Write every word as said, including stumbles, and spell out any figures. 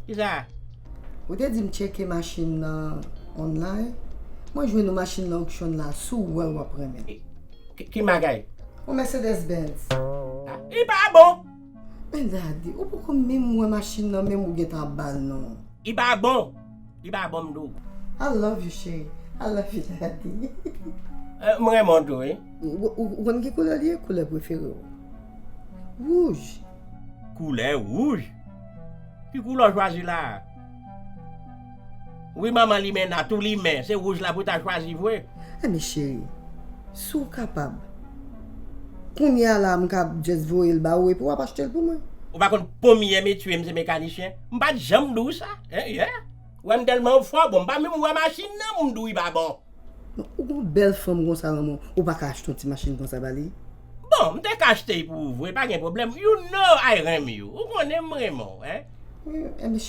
Kisa? Ou te di m tcheke machin nan online. Mwen jwenn yon machin nan auction la, si w wè l w ap renmen l. Ki, ki magay? Yon Mercedes Benz. Ah, li pa bon. Men daddy, ou poko menm wè machin nan, menm ou gentan ap ba l non. Li pa bon. Li pa bon, m di w. I love you, chéri. I love you, daddy. Eh, m renmen w tou, wi. Ou, ou, ou konn ki koulè li ye? Koulè prefere w. Wouj. Koulè wouj? Ki koulè w chwazi la a? Wi, manman Limena, tou limen, se wouj la pou ta chwazi vre. Enben, cheri, si w kapab, kounye a la, m ka just voye l ba ou epi w ap achte l pou mwen. Ou pa konn konbyen metye m se mekanisyen? M pa t janm di w sa. Hein, yeah. Wè m tèlman fò, bon, m pa menm wè machin nan pou m di w li pa bon. Non, ou gon bèl fanm konsa nan men w, ou pa ka achte yon ti machin konsa ba li? Bon, m te ka achte l pou ou vre, pa gen pwoblèm. You know I renmen w. Ou konnen m renmen w, hein? Wi, enben,